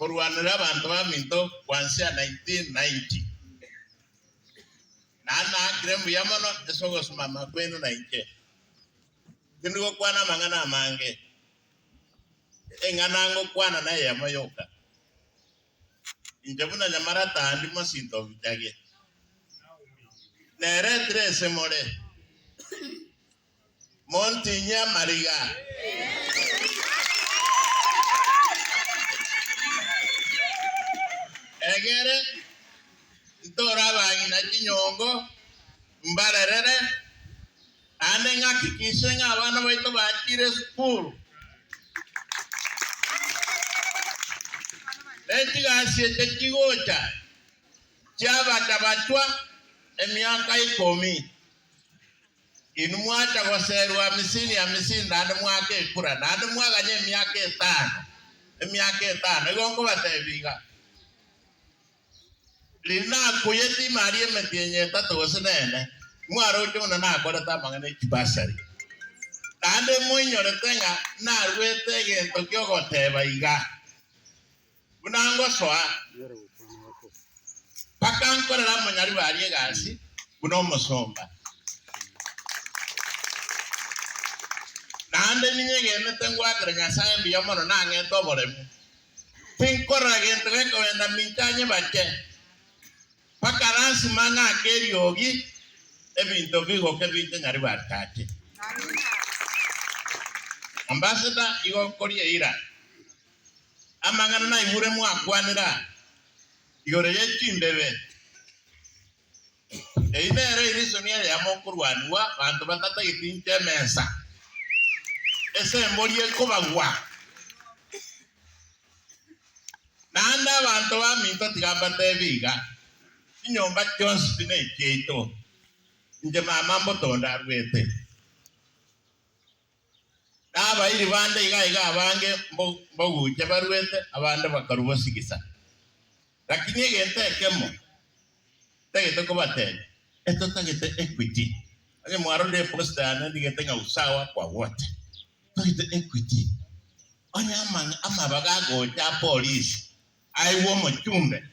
Korwanera abanto baminto kwansia 1990. Naende naakire mbuya mono ase ogosimama kwenu nainche. Tindi gokwana amang'ana amange, eng'ana ngokwana neyemo yoka. Inche buna nyamarata ndi mosinto o bichage, neretire ase more. Montinyie amariga. Egere ntore abang'ina chinyongo, mbarerere, naende ng'akikishe ng'a abana baito bachire esukuru. Ne chigasi eche chigocha chiabacha-bachwa emiaka ikomi. Inwe mwacha goserwa amisini amisini naende mwaaka ekura, naende mwaganya emiaka etano, emiaka etano. Igo nkobatebia iga, riria nakuyete ime aria emetienyi etato gose nene, mwaroche buna nakorete amang'ana e chibasari. Naende moinyorete ng'a naruete egento ki'ogoteba iga, Buna ngosoa, mpaka nkorere amonyaribo aria egasi buna omosomba. Naende ninyegenete ngoakera Nyasae mbuya mono nang'ete oboremu. Tinkorora gento gekogenda mincha nyebache, mpaka lasima ng'ake eriogi ebinto bigoke binche nyaribari tache. Ambassador igo nkoria eira. Amang'ana naigure mwakwanera igoro ye chimbebe. Eyio nere erisoni eyemo okorwanigwa banto batatageti inche emesa, ase embori ekobagwa. Naende abanto baminto tiga mbatebi iga, chinyomba chionsi pi nechiaito, inche mama mbotondo arwete. Na abairi bande iga iga abange mboguche baruete, abande bakarua bosigisa. Lakini egento ekemo ntagete kobatebia, etotagete equity. Onye mwarorire eposter yane ndigete ng'a usawa kwa wote. Totagete equity. Onye amabaga agocha a polisi aigwe omochumbe,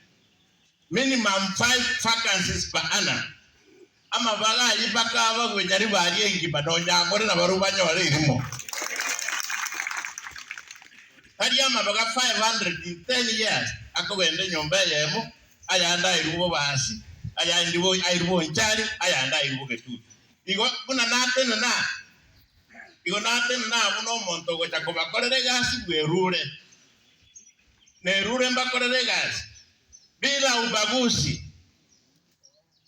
minimum five vacancies per annum, Amabaga ayio bakabagwa enyaribari engima, nonya ngore nabarabwo banyore erimo. Tari amabaga 500 in 10 years akogenda enyomba eyemo, ayande airwe bobasi, ayande airwe bonchari, ayande airwe bogetutu. Igo buna natenena aa, igo natenena aa buna omonto ogocha kobakorera egasi bwerure. Nerure mbakorere egasi bila ubaguzi.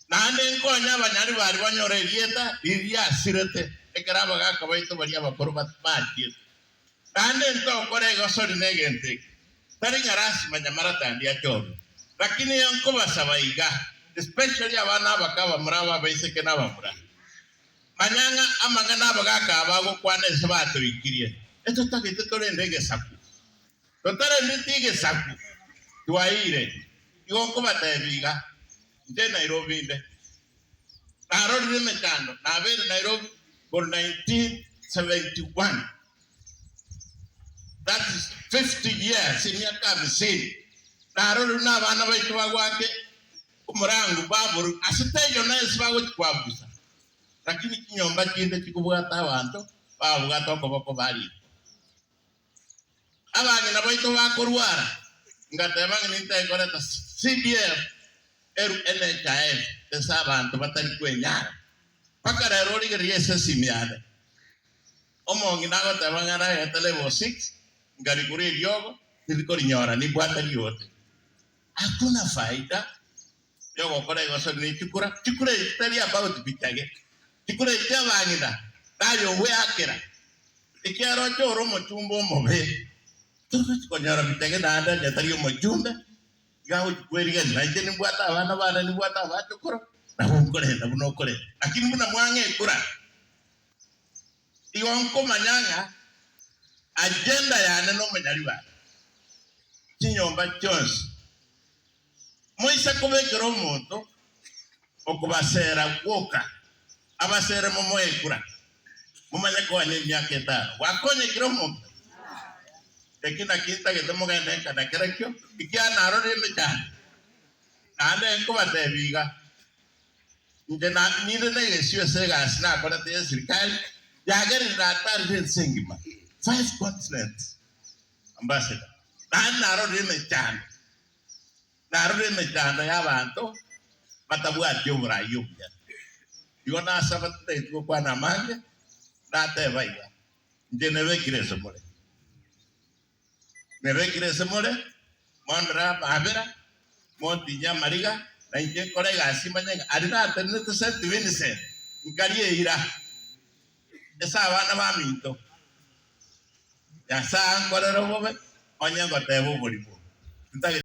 Naende nkonye abanyari baria banyore erieta riria riasirete ekero abagaaka baito baria abakoro bachiete. Naende ntokore egosori negento eke, tari ng'a lasima nyamarata ande achorwe. Lakini nkobasaba iga, especially abana abake abamura aba abaiseke na abamura, manya ng'a amang'ana abagaaka aba agokwana ase batoikirie, etotagete torende egesaku. Totarendeti egesaku, twaeire. Igo nkobatebia iga, inche Nairobi inde. Narorire emechando, nabeire Nairobi korwa 1971, that is 50 years, emiaka hamsini. Narorire buna abana baito bagoaka omorango baborwa, ase taiyo nase bagochia koabusa, lakini chinyomba chinde chikobwata abanto, babwata okoboko barikwa. Abang'ina baito bakorwara, ngateba ng'a nintae koreta CDF eru NHIF ase abanto batari kwenyara. Mpaka rero origererie ase esimi yane, omong'ina agoteba ng'a nagete level six, nkarigora eriogo, tindi korinyora nimbwate riote. Hakuna faida yogokora egosori ne chikura, chikura echi tari about bichage, chikura echi chiabang'ina naye ogweakera, ekiagera oche ore omochumba omobe, togochi konyora bichage naende onye tari omochumbe, iga agochi kwerigereria nainche nimbwate abana bane nimbwate abachokoro, nabo nkorenda buna okorenda. Lakini buna mwang'a ekura, igo nkomanya ng'a agenda yane nomonyaribari, chinyomba chionsi. Moise kobekera omonto okobasera gwoka, abasere momoe ekura, momanye koganya emiaka etano. Gwakonyekire omonto? Eki nakio ntagete mogende nka nakerekio, ekiagera narorire emechando. Naende nkobatebia iga, inche ninde negesio ase egasi nakorete y'esirikari, yagerire natarire ense engima, five continents, Ambassador, naende narorire emechando. Narorire emechando y'abanto batabwati oborai obuya. Igo nasaba tintageti gokwana amange, nateba iga, Inche nebekire ase more, nebekire ase more, mondore amabera, montinyie amariga, na inche nkore egasi manye ng'a aria natenenete St. Vincent, nkaria eira ase abana baminto. Nyasae ankorere obobe, onye ngoteba oborimo. Tintageti.